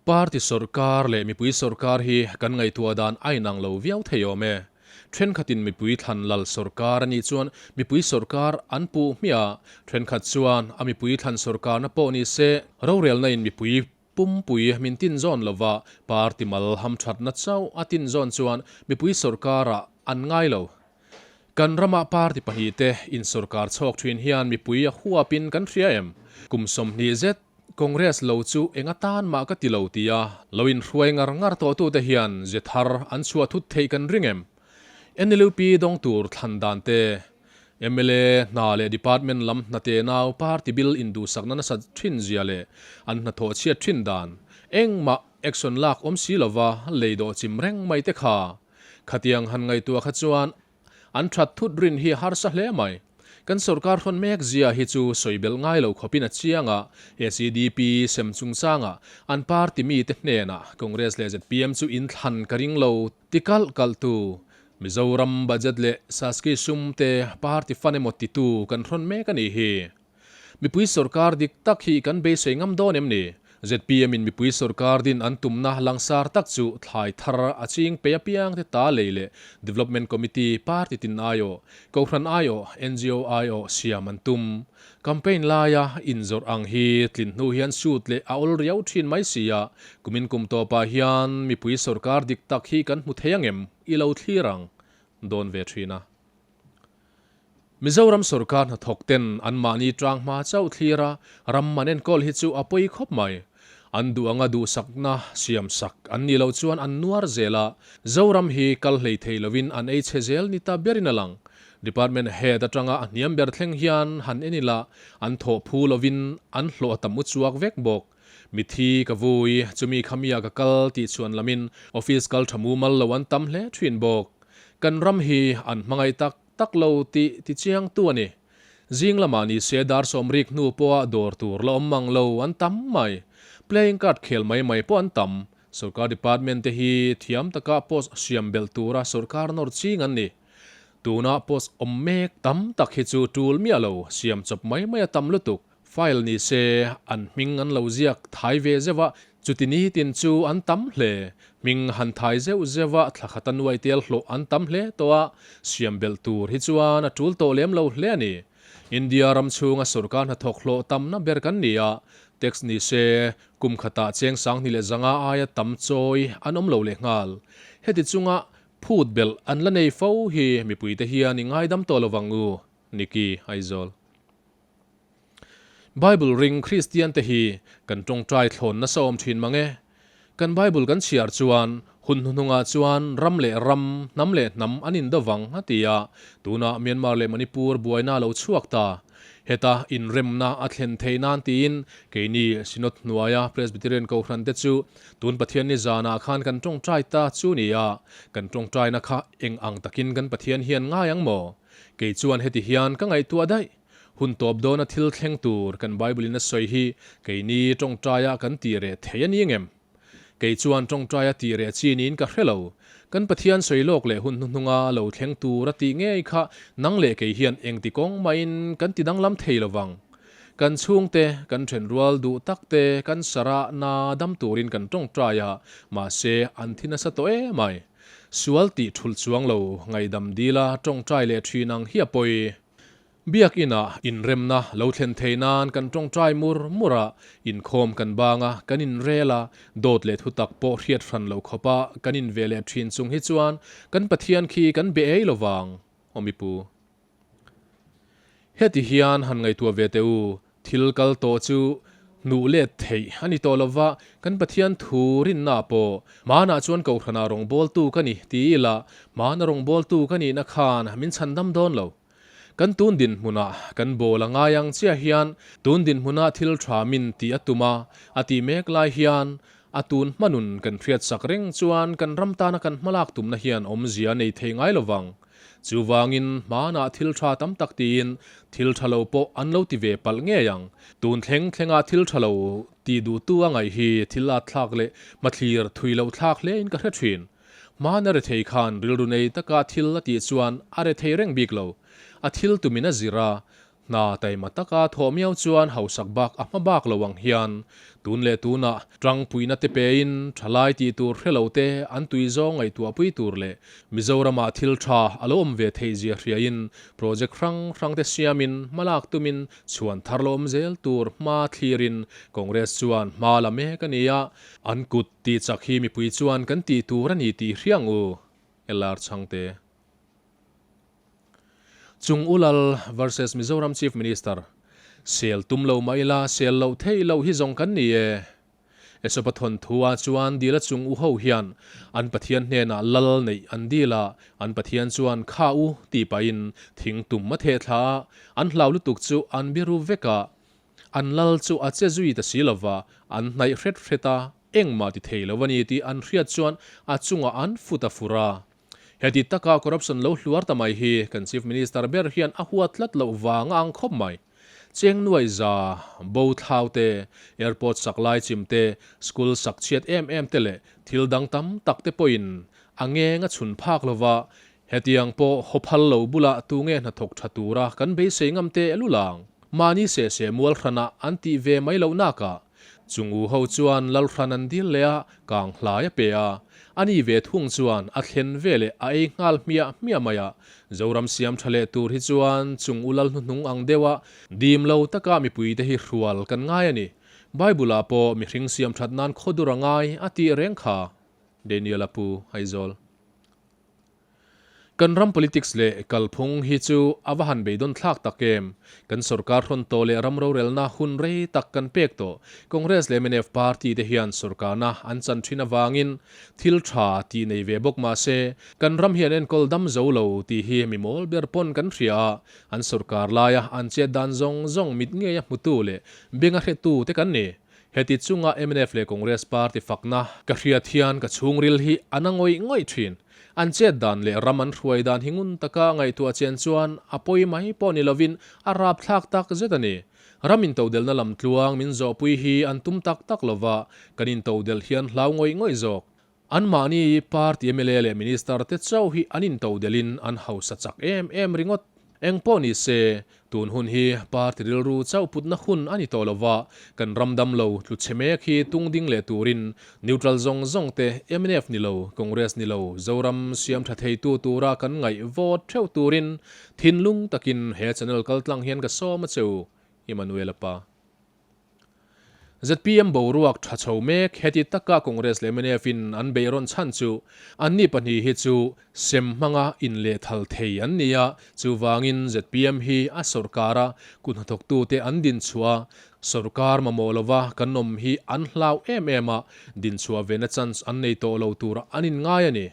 Party sawrkar leh mipui sawrkar hi kan ngaihtuah dan a inang lo viau thei awm e. Thenkhatin mipui thlan lal sawrkar a nih chuan mipui sawrkar an puh hmiah a, thenkhat chuan a mipui thlan sawrkarna pawh ni se rorelna in mipui pumpui min tin zawn lova party mal hamthatna chauh a tin zawn chuan mipui sawrkarah an ngai lo. Kan rama party pahnihte insawrkar chhawk thin hian mipui a huapin kan hria em? Kum 20 zet Congress lo chu eng atan mah ka ti lo tia lo inhruai ngar ngar tawhtute hian ze thar an chhuah thut theih kan ring em? NLUP dawng tur thlan dan te, mla hna leh department lam hna te nau party bill induhsakna nasa thin zia leh an hnathawh chhiat thin dan engmah action lak awm si lova lei dawh chim reng mai te kha Khatiang han ngaihtuah kha chuan an that thut rin hi harsa hle mai. Kan sorkar hrawn mek zia hi chu sawi belh ngai lo khawpin a chiang a, SEDP sem chungchangah an party mite hnenah Congress leh zpm chu in thlan ka ring lo ti kalh kalh tu, Mizoram budget leh Saski sum te party fund emaw titu kan hrawn mek a nih hi. Mipui sorkar dik tak hi kan beisei ngam dawn em ni? Zpm in mipui sorkar din an tumna langsar tak chu thlai thar a ching pei apiang te ta lei leh Development Committee party tin aiawh, Kohhran aiawh, ngo aiawh siam an tum. Campaign laia inzawrh ang hi tlin hnu hian sut leh a awl riau thin mai si a, kumin kum tawpah hian mipui sorkar dik tak hi kan hmu thei angem i lo thlir ang dawn ve thin a. Mizoram sorkar hnathawk ten an mahni tang hma chauh thlir a, ram an enkawl hi chu a pawi khawp mai. An duh anga duhsakna siam sak an nih loh chuan an nuar zel a, Zoram hi kal hlei thei lovin an ei chhe zel ni ta berin a lang. Department head atanga a hniam ber thleng hian han en ila, an thawh phu lovin an hlawh a tam uchuak vek bawk. Mithi ka vui, chumi khamia ka kal tih chhuan lamin office kal tha mumal lo an tam hle thin bawk. Kan ram hi an hmangaih tak tak lo tih ti chiang tu a ni. Zing lamah ni se dar sawmrik hnu pawha dawr tur la awm mang lo an tam mai. Playing card khel mai mai pawh an tam. Sorkar department te hi thiam taka post siam belh tura sorkar nawr ching an ni. Tuna post awm mek tam tak hi chu tul miah lo siam chawp mai mai a tam lutuk. File ni se an hming an lo ziak thai ve zeuh a, chuti ni tin chu an tam hle. Hming han thai zeuh zeuh a, thla khata nuai tel hlawh an tam hle tawh a, siam belh tur hi chuan a tul tawh lem lo hle a ni. India ram chhunga sorkar hnathawk hlawh tamna ber kan ni a, tax ni se kum khatah cheng 2500 aia tam chawi an awm lo lehnghal. Heti chunga phut belh an la nei fo hi mipuite hian i ngaidam tawh lo vang u, Niki Aizawl. Bible ring Kristian te hi kan tawngtai thlawn nasa awm thin mang e. Kan Bible kan chhiar chuan hun hnuhnungah chuan ram leh ram, hnam leh hnam an indo vang a ti a, tunah Myanmar leh Manipur buaina a lo chhuak ta. Heta inremna a thlen theih nan tiin keini Synod hnuaia Presbyterian Kohhran te chu tun Pathianni zanah khan kan tawngtai ta chu ni a, kan tawngtaina kha eng ang takin kan Pathian hian ngai ang maw? Kei chuan heti hian ka ngaihtuah daih. Hun tawp dawna thil thleng tur kan Bible-in a sawi hi keini tawngtaia kan tih reh thei a ni ngem? Kei chuan tawngtaia tih reh chi niin ka hre lo. Kan Pathian sawi lawk leh hun hnuhnunga lo thleng tur a tih ngei kha nang leh kei hian engti kawng mahin kan ti danglam thei lo vang. Kan chhungte, kan thenrual duh tak te, kan sarah na dam turin kan tawngtai a, mahse an thi nasa tawh em ai. Sual tih thulh chuang lo ngaihdam dila tawngtai leh thin ang hi a pawi. Biakinah inremna lo thlen thei nan kan tawngtai mur mur a, inkhawm kan bang a, kan inrel a, dawt leh thutak pawh hriat hran lo khawpa kan inve leh thin chung hi chuan kan Pathian khi kan be ei lovang, aw mipu. Heti hian han ngaihtuah ve teh u, thil kal tawh chu hnuh let theih a ni tawh lova, kan Pathian thu rinna pawh hmanah chuan Kohhranah rawngbawltu ka ni ti ila, hmana rawngbawltu ka nihna khan min chhandam dawn lo. Kan tun dinhmunah kan bawl a ngai ang chiah hian tun dinhmuna thil tha min tih a tum a, a tih mek lai hian a tun hmanun kan hriatsak reng chuan kan ram tana kan hmalak tumna hian awmzia a nei thei ngai lovang. Chuvangin hmanah thil tha tam tak tiin thil tha lo pawh an lo ti ve palh ngei ang. Tun thleng thlenga thil tha lo tih duhtu a ngaih hi thil at thlak leh hmathlir thui loh thlak hlein ka hre thin. Hmana rethei khan rilru nei taka thil a tih chuan a rethei reng bik lo. A thil tumin a zir a, Hna taima taka thawh miau chuan hausak bak a hma bak lo ang hian tun leh tunah tangpuina te pein thalai tih tur hre lo te an tui zawng ngaihtuahpui tur leh Mizoramah thil tha a lo awm ve theih zia hriain project hrang hrang te siamin hmalak tumin chhuan thar lo awm zel tur hma thlirin Congress chuan hma la mek a ni a, an kut tih chak hi mipui chuan kan tih tur a ni tih hriang u LR Chhangte. Chung Ulal versus Mizoram Chief Minister, Sel tum lo mah ila sel loh theih loh hi zawng kan ni e. Esopa thawnthu ah chuan dila chung u ho hian an Pathian hnenah lal neih an dil a, an Pathian chuan kha u tih pahin thing tum a theh thla a, an hlau lutuk chu an biru vek a, an lal chu a che zui ta si lova, an hnaih hret hret a, engmah ti thei lo a ni tih an hriat chuan a chungah an fut a fur a. Heti taka corruption lo hluar ta mai hi kan Chief Minister ber hian a huat tlat loh vang a ang khawp mai. Cheng nuai za, bo thlau te, airport sak lai chim te, school sak chhiat em em te leh thil dang tam tak te pawhin a ngeng a chhun phak lova, hetiang pawh haw phal lo bulah tunge hnathawk tha tura kan beisei ngam teh lul ang. Mahni sehseh mual hranah an tih ve mai loh nakah Chung u ho chuan Lalhran an dil leh a, kang hlai a pe a. Ani ve thung chuan a thlen ve leh a ei nghal hmiah hmiah mai a. Zoram siam tha leh tur hi chuan chung u lal hnuhnung ang deuh a, dim lo taka mipui te hi hrual kan ngai a ni. Bible ah pawh mihring siam that nan khawdur a ngai a tih reng kha. Daniel a pu Aizawl. Kan ram politics leh kalphung hi chu a va han beidawn thlak tak em? Kan sorkar hrawn tawh leh ram rorelna hun rei tak kan pek tawh. Congress leh mnf party te hian sorkarna an chan thin avangin thil tha tih nei ve bawk mah se, kan ram hi an enkawl dam zo lo tih hi mi mawl ber pawn kan hria a, an sorkar laia an chet dan zawng zawng mit ngeia hmutu leh benga hretu te kan ni. Heti chunga mnf leh Congress party fakna ka hriat hian ka chhungril hi a na ngawih ngawih thin. An chet dan leh ram an hruai dan hi ngun taka ngaihtuah chian chuan a pawi mai pawh ni lovin a rapthlak tak zet a ni. Ram intodelhna lam tluang min zawhpui hi an tum tak tak lova, kan intodelh hian hlau ngawih ngawih zawk. Anmahni party mla leh minister te chauh hi an intodelhin an hausa chak em em ringawt. Eng pawh ni se, tun hun hi party rilru chauh putna hun a ni tawh lo va, kan ram dam lo tlu chhe mek hi tung ding leh turin neutral zawng zawng te mnf ni lo, Congress ni lo, Zoram siam tha theitu tura kan ngaih vote theuh turin thinlung takin he channel kaltlang hian ka sawm a che u, Emmanuel-a pa. Zpm boruak tha chho mek heti taka Congress leh mnf in an beihrawn chhan chu anni pahnih hi chu sem hmanga inlehthal thei an ni a, chuvangin zpm hi a sawrkara kuthnathawktute an dinchhuah a, sawrkar mamawh lova kan awm hi an hlau em em a, dinchhuah vena chance an nei tawh lo turah an inngai a ni.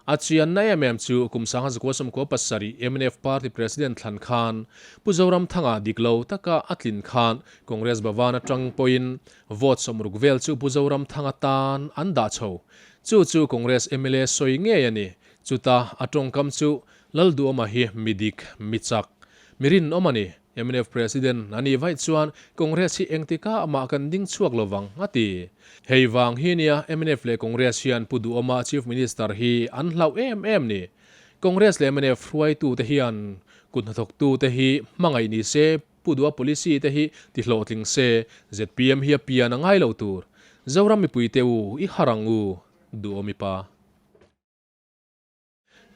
A chianna em em chu kum 1997 mnf party president thlan khan Pu Zoramthanga dik lo taka a tlin khan Congress Bhavan atang pawhin vote 60 vel chu Pu Zoramthanga tan an dah chho. Chu chu Congress mla sawi ngei a ni. Chuta a tawngkam chu Lalduhawma hi mi dik, mi chak, mi rinawm a ni. Mnf President a nih vaih chuan Congress hi engtikah mah kan ding chhuak lo vang, a ti. Hei vang hi nia mnf leh Congress hian Pu Duhawma Chief Minister hi an hlauh em em ni. Congress leh mnf hruaitute hian kut hnathawktute hi hmangaih ni se, Pu Duha policy te hi ti hlawhtling se, zpm hi a pian a ngai lo tur. Zoram mipuite u, i harh ang u, Duhawmi pa.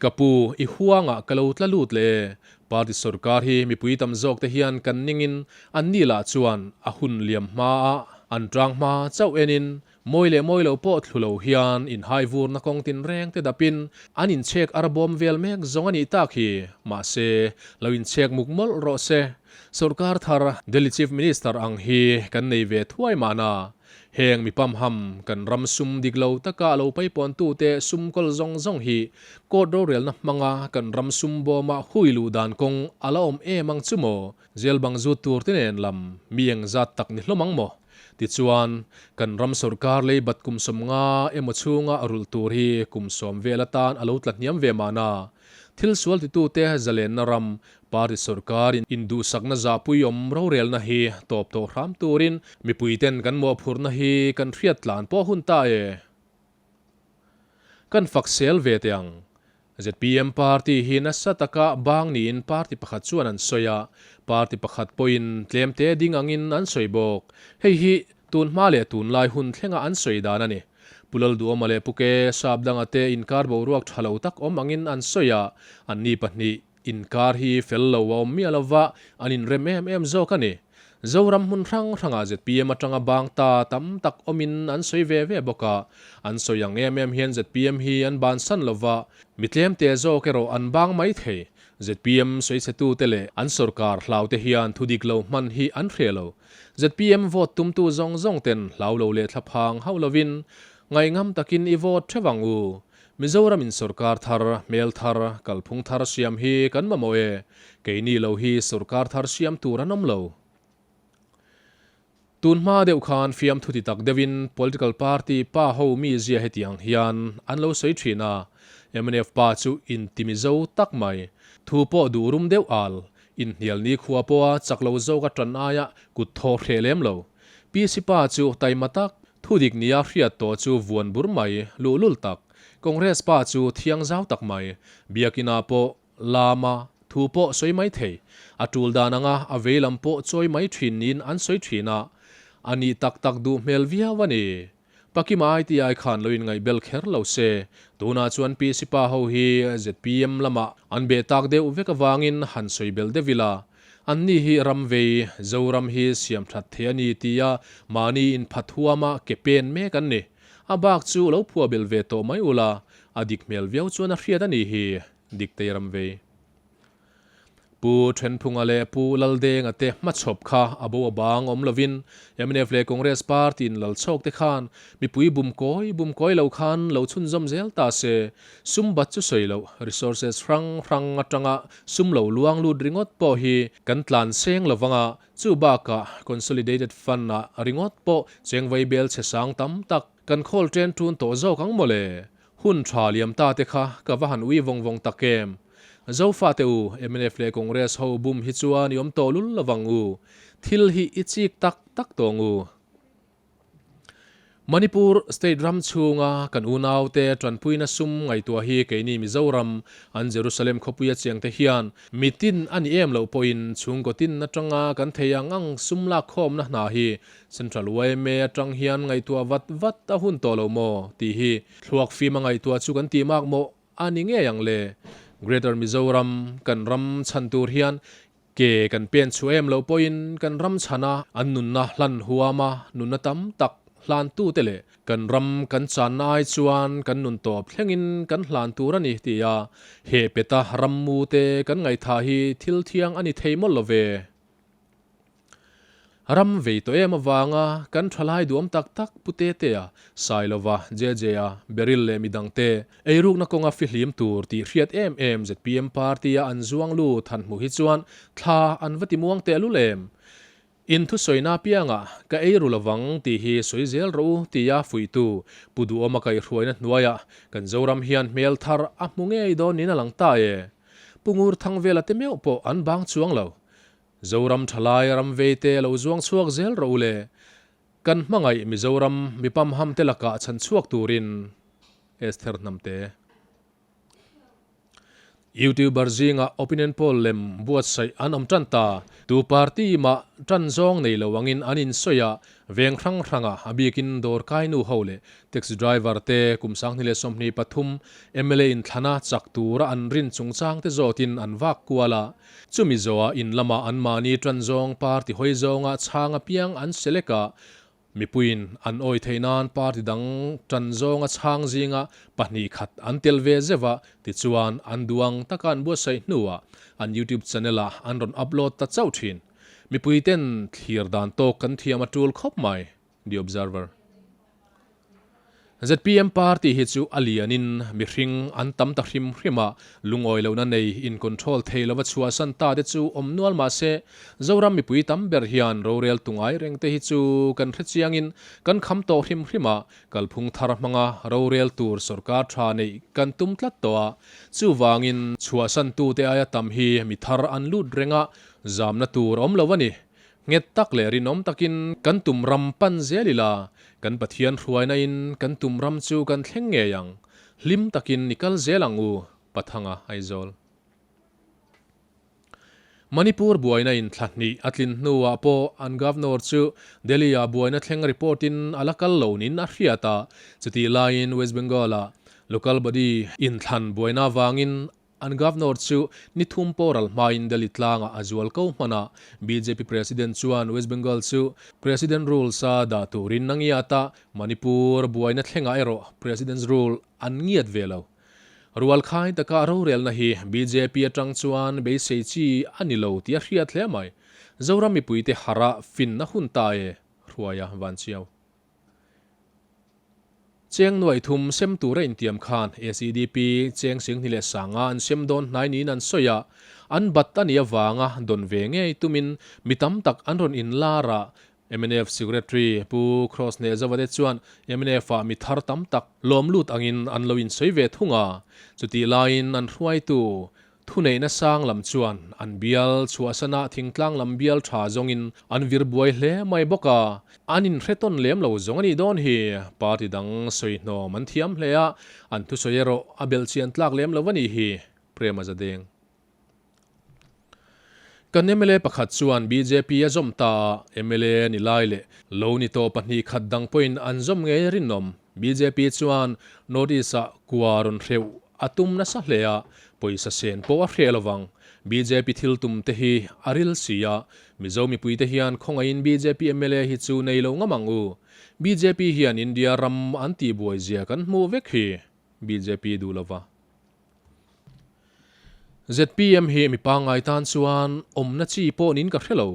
Ka pu, i huangah ka lo tla lut le. Party sorkar hi mipui tam zawk te hian kan ningin an ni lah chuan a hun liam hma a an tang hma chauh enin mawi leh mawi lo pawh thlu lo hian inhai vurna kawng tinreng te dapin an inchhek ar bawm vel mek zawng a nih tak hi. Mahse, lo inchhek muk mawlh rawh se. Sorkar thar Delhi Chief Minister ang hi kan nei ve thuai mahna. Heng mi pamham kan ram sum dik lo taka lo paipawntute sum kawl zawng zawng hi court rorelna hmanga kan ram sum bawma hui luh dan kawng a la awm em ang chu maw? Jail bang zut tur te nen lam mi eng zat tak ni hlawm ang maw? Tichuan, kan ram sorkar lei bat kum 50 emaw chhunga rulh tur hi kum 10 vel atan a lo tla hniam ve mahna. Thil sual titute zalenna ram Party sorkarin induhsakna zahpuiawm rorelna hi tawp tawh hram turin mipuiten kan mawhphurhna hi kan hriat tlan pawh hun ta e. Kan fak sel ve teh ang. Zpm party hi nasa taka bang niin party pakhat chuan an sawi a, party pakhat pawhin tlemte ding angin an sawi bawk. Hei hi tun hma leh tunlai hun thlenga an sawi dan a ni. Pu Lalduhawma leh Pu Ke Sapdanga te inkar boruak tha lo tak awm angin an sawi a, anni pahnih inkar hi fel lo a awm miah lova an inrem em em zawk a ni. Zoram hmun hrang hrangah zpm atanga bang ta tam tak awmin an sawi ve ve bawk a, an sawi ang em em hian zpm hi an bansan lova, mi tlemte zawk erawh an bang mai thei. Zpm sawichhetute leh an sorkar hlaute hian thudik lo hman hi an hre lo. Zpm vote tumtu zawng zawng ten hlau lo leh thlaphang hauh lovin ngaihngam takin i vote theuh ang u. Mizoram in sorkar thar, hmel thar, kalphung thar siam hi kan mamawh e. Keini lo hi sorkar thar siam tur an awm lo. Tun hma deuh khan fiamthu ti tak deuhin political party pa ho mizia hetiang hian an lo sawi thin a, mnf pa chu inti Mizo tak mai, thu pawh duh rum deuh al, inhnial nikhua pawha chak lo zawk a tan aia kut thaw hreh lem lo. PC pa chu taima tak, Thu dik nia hriat tawh chu vuan bur mai, luhlul tak. Congress pa chu thiang zau tak mai. Biakina pawh lama thu pawh sawi mai thei. A tul dan anga a vei lam pawh chawi mai thin niin an sawi thin a. A nih tak tak duh hmel viau a ni. Pakima ITI khan lo inngaihbel kher lo se. Tunah chuan PC pa ho hi zpm lamah an beh tak deuh vek avangin han sawi belh deuh ila. Anni hi ram vei, Zoram hi siam that thei a ni tia mahni inphat huama ke pen mek an ni. A bak chu lo phuah belh ve tawh mai ula, a dik hmel viau chuan a hriat a ni hi, Diktei ram vei. Pu Thenphunga leh Pu Laldenga te hmachhawp kha a bo a bang awm lovin mnf leh Congress party in lalchhawk te khan mipui bum kawi bum kawi lo khan lo chhunzawm zel ta se, Sum bat chu sawi loh, resources hrang hrang atanga sum lo luang lut ringawt pawh hi kan tlan seng lo vang a, chu bakah Consolidated Fund ah ringawt pawh chengvai bel chhe sang tam tak kan khawl ṭen ṭun tawh zawk ang mawle. Hun ṭha liam ta te kha ka va han ui vawng vawng tak em. Zofate u, mnf leh Congress ho bum hi chuan i awm tawh lul lo vang u. Thil hi i chik tak tak tawh ang u. Manipur state ram chhunga kan unaute tanpuina sum ngaihtuah hi keini Mizoram an Jerusalem khawpuia chengte hian mitin a ni em loh pawhin chhungkaw tin atanga kan thei ang ang sum lakkhawmna hna hi Central yma atang hian ngaihtuah vat vat a hun tawh lo maw tih hi thluak fim a ngaihtuah chu kan tih mak mawh a ni ngei ang le. Greater Mizoram kan ram chhan tur hian Ke kan pen chhuah em loh pawhin kan ram chhana an nunna hlan huama nunna tam tak hlantute leh kan ram kan channa ai chuan kan nun tawp thlengin kan hlan tur a ni tia he peta rammute kan ngaihthah hi thil thiang a ni thei mawlh lo ve. Ram vei tawh em avanga kan thalai duam tak tak Pu Tetea, Sailova, JJ-a, Beryl leh midangte eirukna kawnga fihlim tur tih hriat em em zpm party-a an zuang lut han hmuh hi chuan thla an va ti muang tehlul em? In thusawina apiangah ka eiru lovang tih hi sawi zel rawh u tia fuihtu Pu Duhawma kaihhruaina hnuaiah kan Zoram hian hmel thar a hmu ngei dawn niin a lang ta e. Pu Ngur Thangvela te meuh pawh an bang chuang lo. Zoram thalai ram vei te lo zuang chhuak zel rawh u le. Kan hmangaih Mizoram mi pamham te lakah chhan chhuak turin Esther Hnamte. Youtuber zingah opinion poll lem buatsaih an awm tan ta. Tu party mah tan zawng nei lo angin an insawi a, veng hrang hranga a bikin dawr kainu ho leh taxi driver te kum 2023 mla inthlana chak tura an rin chungchang te zawtin an vak kual a. Chumi zawhah in lamah anmahni ṭan zawng party hawi zawnga chhang apiang an select a, mipuiin an awi theih nan party dang ṭan zawnga chhang zinga pahnih khat an tel ve zeuh a, tichuan an duh ang taka an buatsaih hnuah an YouTube channel-ah an rawn upload ta chauh ṭhin. Mipuiten thlir dan tawk kan thiam a ṭul khawp mai. The Observer. Zpm party hi chu a lianin mihring an tam ta hrim hrim a, lungawi lohna nei in control thei lova chhuahsan ta te chu awm nual mah se, Zoram mipui tam ber hian rorel tu ngai reng te hi chu kan hre chiangin kan kham tawh hrim hrim a, kalphung thar hmanga rorel tur sorkar tha neih kan tum tlat tawh a, chuvangin chhuahsan tu te aia tam hi mi thar an lut reng a, zamna tur awm lo a ni. Nghet tak leh rinawm takin kan tum ram pan zel ila, kan Pathian hruaina in kan tum ram chu kan thleng ngei ang. Hlim takin i kal zel ang u. Pathanga, Aizawl. Manipur buaina in thla hnih a tlin hnuah pawh an Governor chu Delhi-ah buaina thleng report in a la kal lo niin a hriat a, chutih laiin West Bengal-ah local body inthlan buaina avangin an Governor chu ni thum pawh ral hmain Delhi tlangah a zual ko hman a, bjp President chuan West Bengal chu President Rules-a dah turin a ngiat a, Manipur buaina thlengah erawh President's Rule an ngiat ve lo. Rualkhai taka rorelna hi bjp atang chuan beisei chi a ni lo tih a hriat hle mai. Zoram mipuite harh a finna hun ta e, Hruaia Vanchiau. Cheng nuai thum sem tura intiam khan SEDP cheng singhni leh sanga an sem dawn hnai niin an sawi a, an bat a nih avanga dawn ve ngei tumin mi tam tak an rawn inlar a, Mnf Secretary Pu Kross Hnehzova te chuan mnf ah mi thar tam tak lawm lut angin an lo insawi ve thung a, chutih laiin an hruaitu thuneihna sang lam chuan an bial chhuahsana thingtlang lam bial tha zawngin an vir buai hle mai bawk a, an inhretawn lem lo zawng a nih dawn hi. Party dang sawi hnawm an thiam hle a, an thusawi erawh a belhchian tlak lem lo a nih hi, Prema Zadeng. Kan mla pakhat chuan bjp a zawm ta a, mla ni lai leh lo ni tawh pahnih khat dang pawhin an zawm ngei a rinawm. Bjp chuan North East-ah kua rawn hreuh a tum nasa hle a, pawisa sen pawh a hreh lovang. Bjp thil tum te hi a ril si a, Mizo mipuite hian khawngaihin bjp mla hi chu nei lo ngam ang u. Bjp hian India ram an tihbuai zia kan hmuh vek hi bjp duh lova. Zpm hi mi pangngai tan chuan awmna chi pawh niin ka hre lo.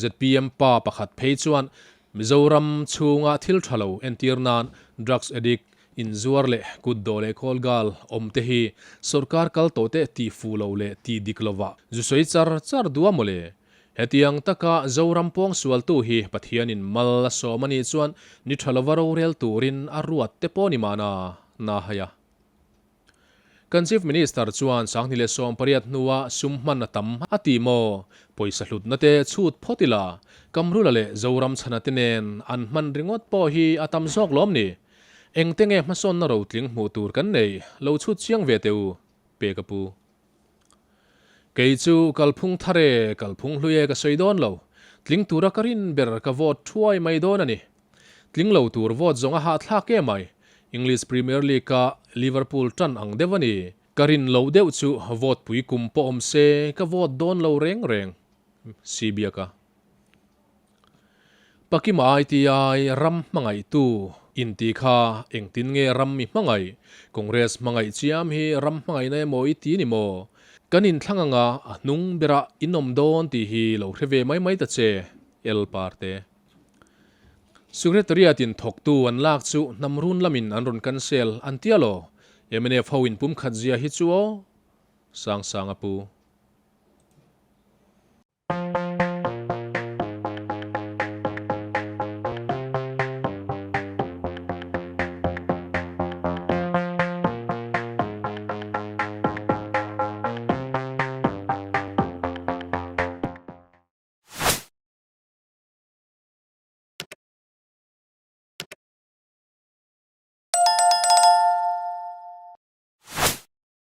Zpm pa pakhat phei chuan Mizoram chhunga thil tha lo entir nan drugs addict, inzuar leh kutdawh leh kawlgal awm te hi sawrkar kal tawh te tih fuh lo leh tih dik lovah zu sawi char char duh a mawle. Hetiang taka Zoram pawngsualtu hi Pathianin mal a sawm a nih chuan ni tha lova rorel turin a ruat te pawh ni mahna na hai a. Kan Chief Minister chuan 2018 hnua sum hman a tam a ti maw? Pawisa hlutna te chhut phawt ila, Kamrula leh Zoram chhana te nen an hman ringawt pawh hi a tam zawk lawm ni? Engte nge hmasawnna rotling hmuh tur kan nei? Lo chhut chiang ve teh u, pe ka pu. Kei chu kalphung thar e, kalphung hlui e ka sawi dawn lo. Tling tura ka rin ber ka vote thuai mai dawn a ni. Tling lo tur vote zawng a hahthlak em ai. English Premier League a Liverpool tan ang deuh a ni. Ka rin loh deuh chu vote pui kum pawh awm se ka vote dawn lo reng reng. Si biak a. Pakima ITI ram hmangaihtu inti kha engtin nge ram i hmangaih? Congress hmangaih chiam hi ram hmangaihna emaw i ti ni maw? Kan inthlang anga a hnung berah in awm dawn tih hi lo hre ve mai mai ta che, El Parte. Secretariat in thawktu an lak chu hnam run lamin an rawn cancel an tia law? Mnf ho in pumkhat zia hi chu aw? Sangsanga pu.